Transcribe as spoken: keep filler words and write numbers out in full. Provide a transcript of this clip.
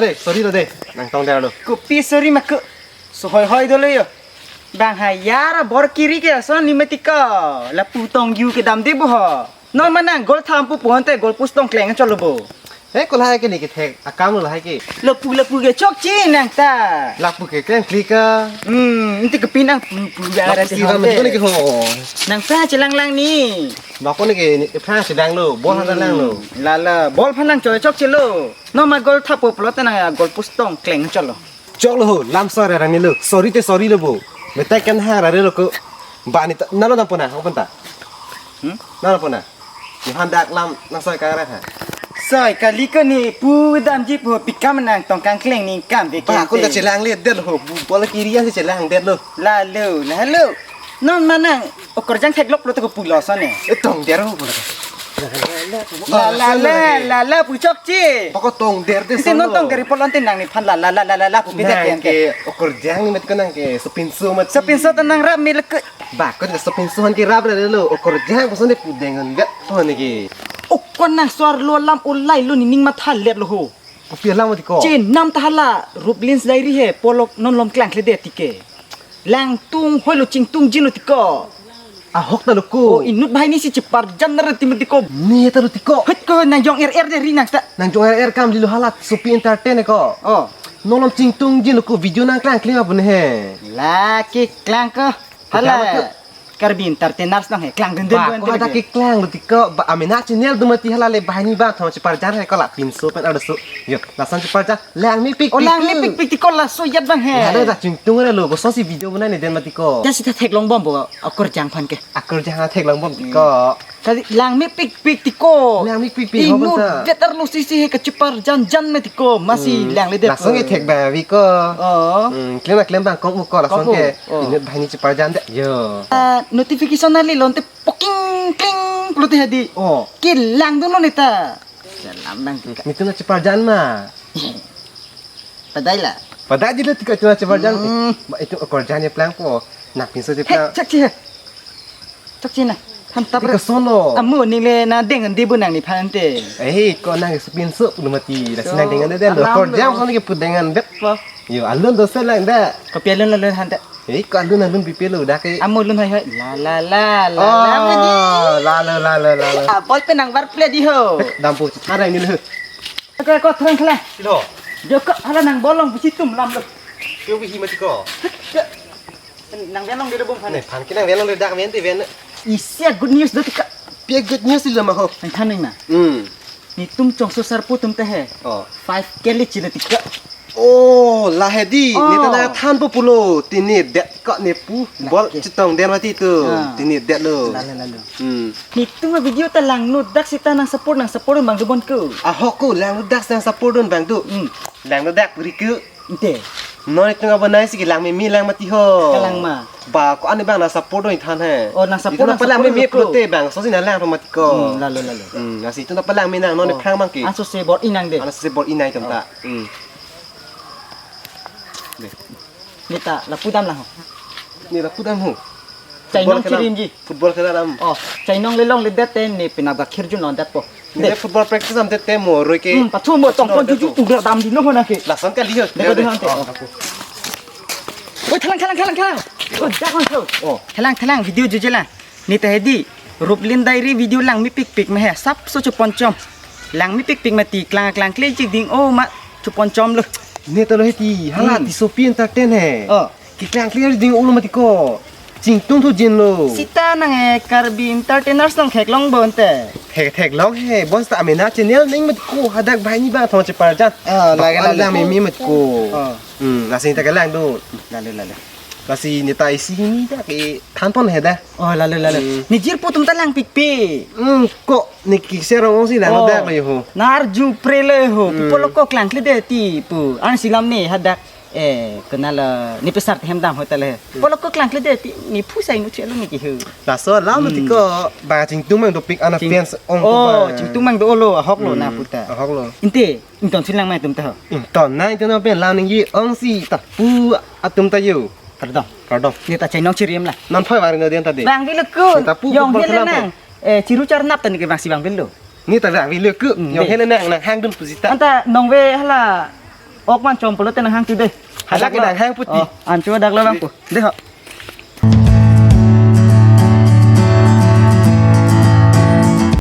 Eh, sorry lo de, nangtongdetlo. Kopi sorry ma ko. Sohoi hoi dolo yo. Bang hayar bor kiri ke ason ni mati ko. Lapu tongju kedam de bo ho. Non ma nang gol thap pu pu ante gol post tong kleng cholo bo. He, ko lahai ke ne kethek akam lo lahai ke. Lapu lapu ke chokche nang ta. Lapu ke kleng klik ka. Hmm, inte kepi nang pu pu ga Lapu ra si si ram ante. Ko ne ke ho. Nang ta chelang lang ni. Ma ko ne ke ne pha chelang lo, bol ha lang lo. Hmm, la la, bol pha nang choi chokche lo. Non ma gol thap pu pulote nang ya gol post tong kleng cholo. Choklo ho, lam sorry rang ni lo. Sorry te sorry lo bo. Metai ken ha ra re lo ko. Ba ni ta, nalo dam pona, open ta. Hmm? Nalo pona. Ni hadak lam nang soi kara ha. Soi kali ko ne pu damji pu pikam nang tong kang kleng ni kam ve Ba ke ko te. Ka chelang le det ho. Bu bola kiri an chelang det lo. La lo, la lo. Non ma nang okorjang theklok lo to ko pulo sone. E tongdet ho pulo. La la la la la pu chokche. Ba ko tongdet de. Ite non tong kari polon te nang nephan la la la la la la pu pida Nang ken ke. Ke okorjang ni mat ko nang ke sopinso mat. Sopinso ta nang rap mi lek. Ba ko sopinso han ke rap le lo okorjang ko sone pu dengan gat to ne ke. Okon nang sor lo lam ulai lo ni ning matha let lo ho. Kopi alam mati ko. Chenam ta hala Ruplins Diary he polok non lom klang kle de tike. Langtung hoi lo chingtung jin lo tiko. Ahok ta lo ko. O inut bahai ni si cheparjan na reti mati ko. Ni ta lo tiko. Hut ko nang jong er er de ri nang ta. Nang jong er er kam di lo hala Sopi Entertain ko. Oh. Non lom chingtung jin lo ko video nang klang kle ma bun he. La ke klang ko. Hala. Klang ko. Karbi Entertainers nang he klang dun dun Ba dun ko dun ada dun. Ke klang lo tiko ba amena channel do mati hala le bahai ni ba thom cheparjan he ko lapinso pen ada so. Yo, lason cheparjan. Lang mi pik Oh pik lang mi tu. Pik pik tiko laso yat bang he. Ada dak chingtung ada lo, boso si video bana ni den mati ko. Jas ita theklong bom bo okorjang phan ke. Okorjang theklong bom tiko. Kali lang mi pik pik tiko. Lang mi pik pik, Inu ho bang ta. Vetar lo si si he kacheparjan jan me tiko. Masi Hmm, lang le det. Lason ke thek ba vi ko. Oh. Hmm, klem ba klem bang kok mu ko lason Kok mu. Ke. Oh. Inut bahai ni cheparjan de. Yo. Ah, notification na li lonte poking kling pulote hadi. Oh. Ke lang dun lo neta. Salam bang ke. Nitum na cheparjan ma. Padai la. Padai di lo tiko itum na cheparjan. Hmm. Ma itum okorjan ya plang po. Nak pinso di He, plang. Chak chi he. Chak chi na. Than tap Tiko ra. Sono. Amu ni le na deng di bu nang nephan te. Eh, ko nang sopinso pulo mati. La So, sinang dengan de lo. Alam Okorjan lo. Sono ke pu dengan bet po. Yo, alun do se lang da. Kopi alun alun han te. Eh, ko alun alun pipi lo dak ke. Amu lun hai hai. La la la la la. Oh, mati. La la la la la la. Ah, bol pe nang bar play di ho. Dampo chithara ni lo. Ko ko thrang khala. Silo. Jo ko hala nang bolong bisi tum lam lo. Kyo bisi mati ko. Nang venong de bom phane. Phan ke nang venong de dak ven te ven. Isi a good news do tika. Pia good news lo ma ho. Nang thaning na. Hmm. Nitum chongso sarpo tum te he. Oh. Five K le chile tika. Oh, la he di. Oh. Neta na than po pulo. Tini det ko ne pu. Bol Lake. Chitong den mati tu. Ah. Tini det lo. Lalo lalo. Hmm. Nitum a video ta langno dak sita nang support nang support bang do bon ko. Ahok ko langno dak nang support dun bang do. Hmm. Langno dak puri ko. Inte. Non itum abang nai si lang me me lang mati ho. Kalang ma. Ba ko ani bang na support dun than he. Oh, nang support Itum nang palang support me me dun ko. Pulote bang so si na lang mati ko. Hmm, lalo lalo. Hmm, nasi itum palang me nang non Oh. Phrang bang ke. Anso se bor inang de. Anso se bor inang itum Oh. Ta. Hmm. Neta lapu dam lang ho. Ni lapu dam ho. Chainong Football khelam. Chirim ji. Football khelam. Oh, chainong lelong le det te ne penap ga khirjun lon det po. Ni football practice am te te mo roi ke. Hmm, pathum mo tong kon juju tu gra dam di no ho na ke. Lason kali ho. Deko de hante. Oh. Oi, thalang thalang thalang thalang. Oh, jak hon tho. Oh. Thalang thalang video jujela. Neta hedi, Ruplin Diary video lang mi pik pik ma he, sap so chupon chom. Lang mi pik pik mati, klang klang kle jik ding, oh ma, chupon chom lo. Neta lo heti, hala Hmm. Ti Sopi Entertain he. Oh. Ki klang kle ding ulo mati ko. Chingtung thu jin lo. Sita nang e Karbi Entertainers nang theklong bon te. Thek theklong he, bon ta amena channel ning mati ko, hadak bahai ni bang thong cheparjan. Ah, Bak lage, an lage. Lang mi mi mati ko. Oh. Hmm, lasi ta kelang do. Lale, lale. Lasi neta isi ni ta ke thanpon he da. Oh, lale, lale. Hmm. Ni jirpo tum ta lang pikpik. Hmm, ko ni kikse rong si lang Oh. Da ko yo ho. Nar ju pre le ho. Hmm. Pu polok ko klang kle de ti pu. An silam ni hadak eh kenal ni pesar hem dam hotel he. Hmm. Polok ko klang kle de ti ni phu sai nu chelo ni ki ho. Laso lam Hmm. Ti ko ba chingtung mang dopik ana Ching- Fans ong ko Oh, ba. Chingtung mang do lo ahok lo na Hmm. Puta. Ahok lo. Inte Ington si lang mai atum ta ho. Ington na ington na pen lang ningji ong si ta pu atum ta yo. Kardom. Kardom. Ni ta chainong chirim la. Non phai wari no den ta de. Bang vilo ku. Ni ta pu Yong football hele kelam nang. Pe. Eh, chiru char nap ta ni ke bang si bang vilo. Ni ta bang vilo ku. Hmm, Yong de. Hele nang nang hang dun pu si ta. Anta nong ve hala. Ok man chom pulote nanghang tu de. Hala ke nanghang puti. Oh, ancho dak lo bang pu. De ho.